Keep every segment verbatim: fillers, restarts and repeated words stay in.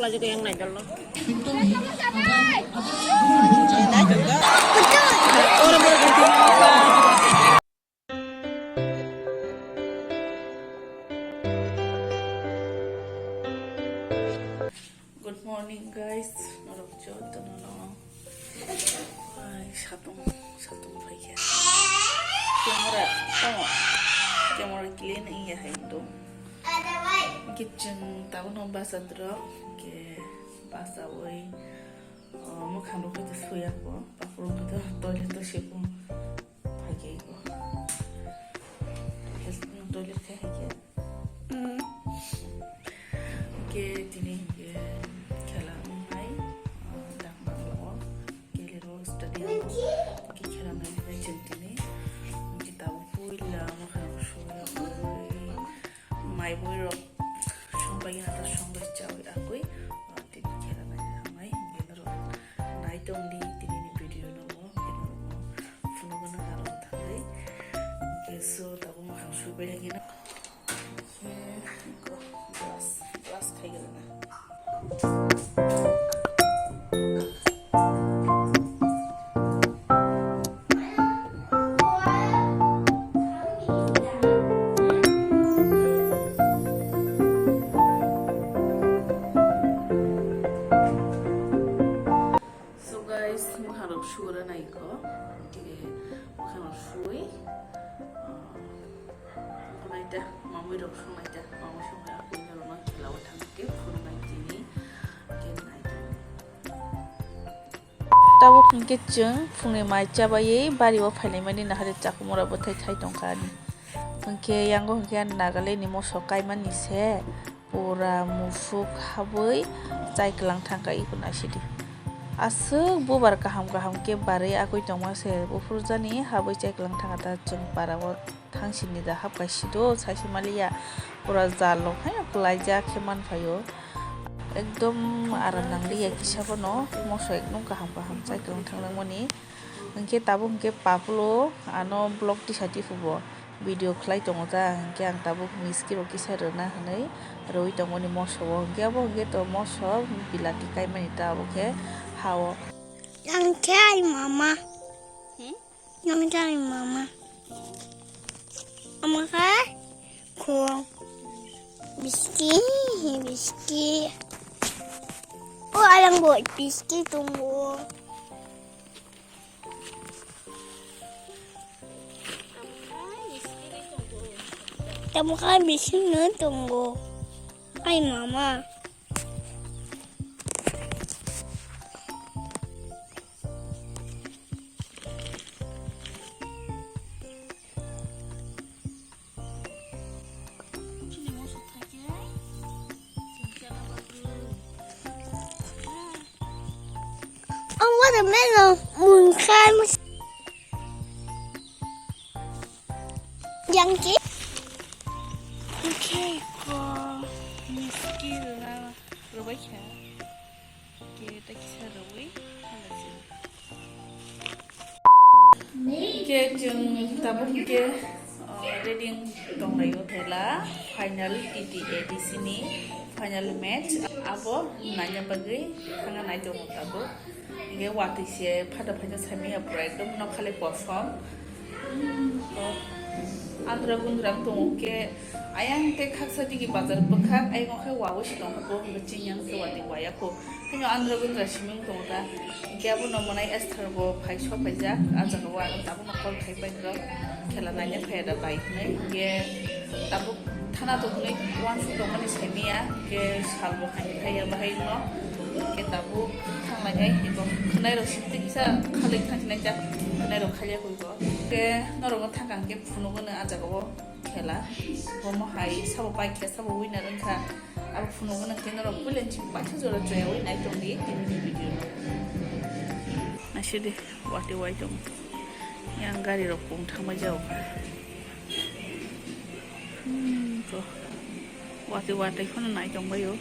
Good morning, guys. Norok jotono no. Ai, satung, satung phaikha. Camera, oh, camera clean iya hai to. Kitchen tabuno basa drok ke basa oi. Oh, mukhang rok to suya ko, papur rok to toilet to sepo. Phaikha ko. Toilet khai hai khe. Ke tini ke khela wngnai, ah, dakma lo, ke lero stadium ke khela nai nai chwng tini. Ke tabuk puila mukhang rok suya oi, mai boi rok songbai na ta songbai chawi akoi, ah, tini khela nai hamai, ke lero nai tong di tini ni video no. Phunugano aro thangwi. Hwnkhe so tabuk mukhang suibai hai kheno. Hwnkhe brush, brush khai gana. So guys, mukhang rok sugura nai ko. Hwnkhe mukhang rok sui, ah, nai ta, mamui rok song nai ta, mamui song nai, akui rok no khela o thang khe phuru nai tini, hwnkhe nai ta. Tabuk hwnkhe chwng phungni mai chabaiwi bari o phailai mani nahari chakhumura bwthai thai tongkha ani. Hwnkhe yango hwnkhe ani Nagaland ni moso kaimani se. Pura musuk habwi chai kwlang thangkha iko naisidi. Aswk bubar kaham kaham khe barwi akwi tongma se buphuru jani habwi chai kwlang thangkha ta chwng para o thangsini da hapkha sido saisi maliya pura jalo haino kwlaijak khe manphaio ekdom aram nangliya kisa bono moso ekdom kaham kaham chai kwlang thanglangmani. Hwnkhe tabuk hwnkhe papulo ano vlog tisa tiphuru video khlai tongo ta, hwnkhe ang tabuk miski rok kisa rwna hwnwi rwui tongmani moso o, hwnkhe abo hwnkhe to moso bilati kaimani ta abo khe ha o. Ang khe ai mama. Hmm? Ang khe ai mama. Ama khe khong. Biski, biski. O alang bo biski tongo. Tamo kha bising no tongo. Ai mama. Ang watermelon mungkha. Yang ki? Okay ko miski rwna rwbaikha. Khe ta kisa rwui khalasi. Khe chwng tabuk khe, uh, ready tonglaio thela final T T A D C ni final match abo naina bagwi thangna nai tongo tabuk. Hingke watwi se phada phaina saimanya pura ekdom nokhale kosom. Andra gundra wng tongo khe ayang tei khaksa digi bazar bwkhak ayang khe wawi se tongkha bo hwnba chini yang khe watwi waya kho. Haino andra gundra simi wng tongo ta. Hingke abono mwnai Esther bo phai sophaijak ah jaga o ang tabukno call khai pai rok khela naina phai da bai hwnwi. Hingke tabuk thana tongmani uansuk tongmani saimanya, hingke salbo hai hai ya bahai no, hingke tabuk thanglainai, hingke khwnai rok sitisa khalwi thangsinai jak, khwnai rok khalia koi bo. Hingke norok no thangkha hingke phunugo no ah jaga o khela, bomo hai sabo paikha, sabo winner wngkha, abo phunugo no hingke norok puila ni paitha jora chaya wi nai tongdi tini ni video no. Naisidi, wati wai tong, yang gari rok pung thangma jao. Hmm, to. Watwi watwi phano nai tongbaio.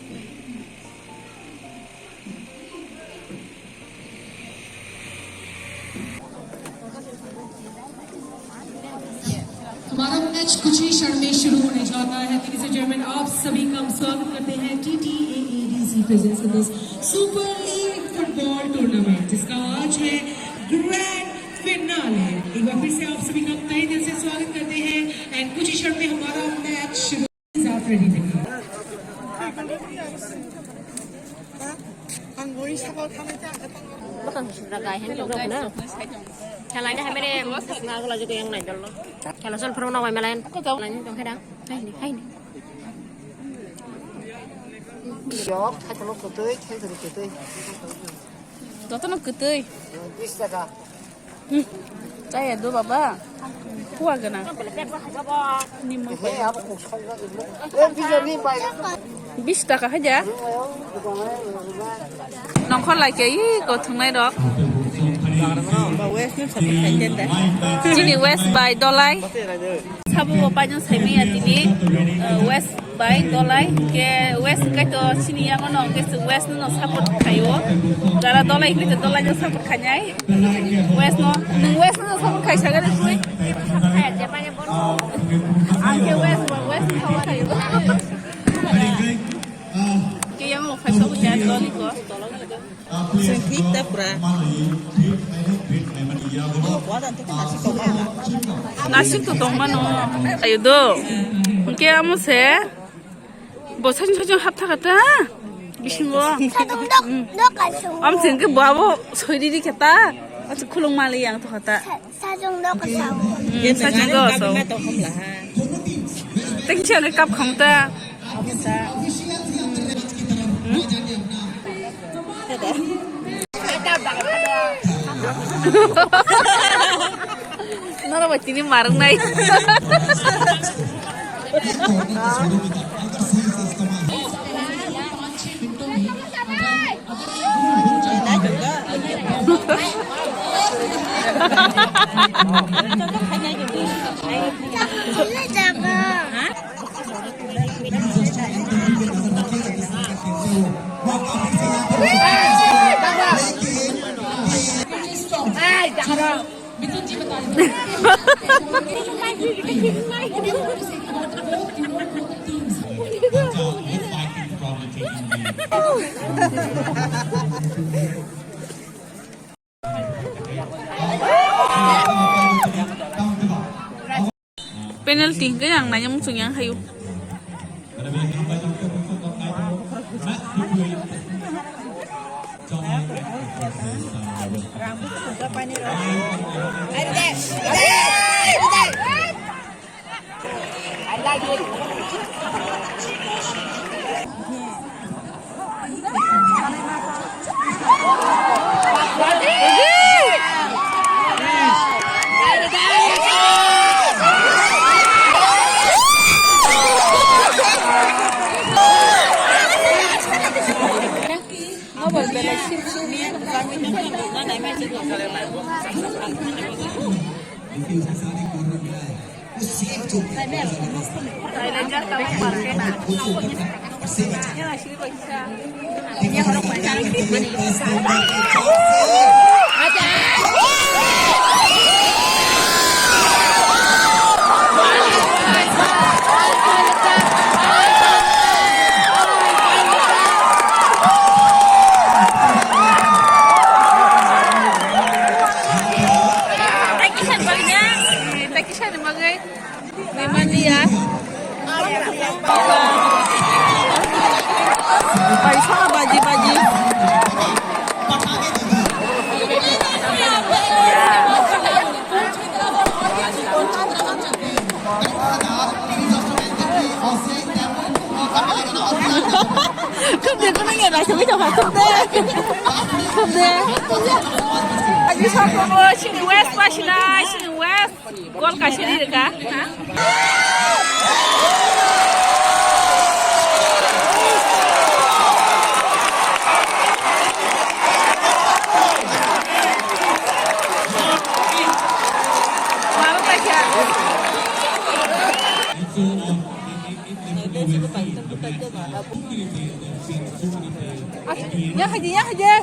हमारा मैच कुछ ही क्षण में शुरू होने जा आता है। Ladies and gentlemen, आप सभी का हम स्वागत करते हैं T T A A D C presents this Super League football tournament, जिसका आज है ग्रैंड फिनाले। एक बार फिर से आप सभी का तहे दिल से स्वागत करते हैं एंड कुछ ही क्षण में हमारा मैच शुरू। आप रेडी रहिए। Bwkhang sujra gai hen tong rok na. Khelai na hamere masa sna gola joto yang nai dol lo. Khela sol phoro na wai malayan. Lain tong kheda. Hai ni, hai ni. Yok, hai kono kutui, hai kono kutui. Joto no kutui. Bis taka. Hmm. Chaya do baba. Kuwa gana. Ni mo. He, abo kok sal na. Eh, bisa ni pai. Bis taka haja. Nongkhor lai khe, ih, kothongnai rok. Chini West bai Dolai. Sabo bo paijang saimaya tini, eh, West bai Dolai. Ke West kai to chini yango no, ke West no support khayo. Jara Dolai kai to Dolai no support khainai. West no, nung West no support khai sagani kui. Ang ke West, West no support khayo. Ke yango khai sabu ya Dolai ko. Sing thik ta pura. Nasik to tong mano. Ayo do. Ke amo se. Bo sajung sajung hap thaka ta. Bisingo. Sadung dok, dok kaisung. Am sing ke bo abo soiri ri kata. Asu khulung mali yang to kata. Sa-, sajung dok kasau. Hmm, sajung dok kasau. Tengsi ang kap kham ta. Noro ba tini marung nai. Penalty hingke ang nanya muchung yang hayu. Thank you, Sir Bagnya. Thank you, Sir Bagnya. Memang iya. Pai sama baji-baji. Thumde, kono ya, rai sami jama, thumde. Thumde. Aji sokrobo, sini West, ba sini, sini West. Gol kaisa ri rwkha. Nya haji, nya haji.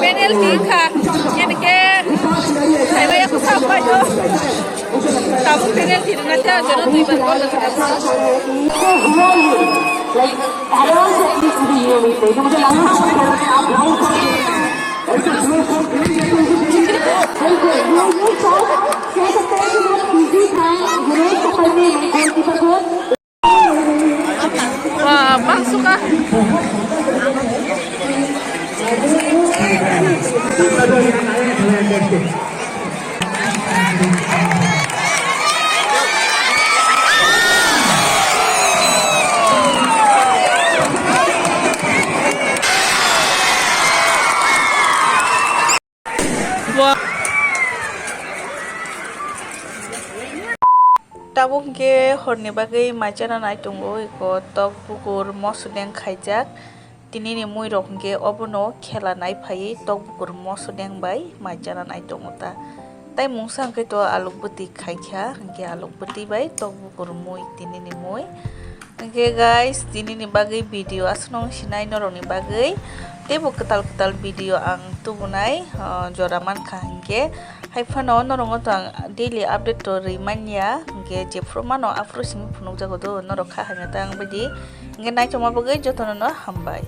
Penalty wngkha, hingke khaimaya bwsa bai o. Tabuk penalty rwna khe, ah, jora dui bar goal rwna khe. Ba, bang suka. Tabuk hingke horni bagwi mai chana nai tongo, eko tok bukur mosodeng khaijak. Tini ni mui rok hingke obono khela nai phaiwi tok bukur mosodeng bai mai chana nai tongo ta. Tai mungsa hingke to aluk bwtwi khaikha, hingke aluk bwtwi bai tok bukur mui tini ni mui. Hingke guys, tini ni bagwi video aswk no sinai norok ni bagwi. Teibo kwtal kwtal video ang tubunai, ah, jora mankha hingke. Hai phano norok no to ang daily update to rwi manya. Hingke jephru mano aphuru simi phunukjago do norok kha hamya ta ang baidi. Hingke naithokma bagwi jotono no hambai.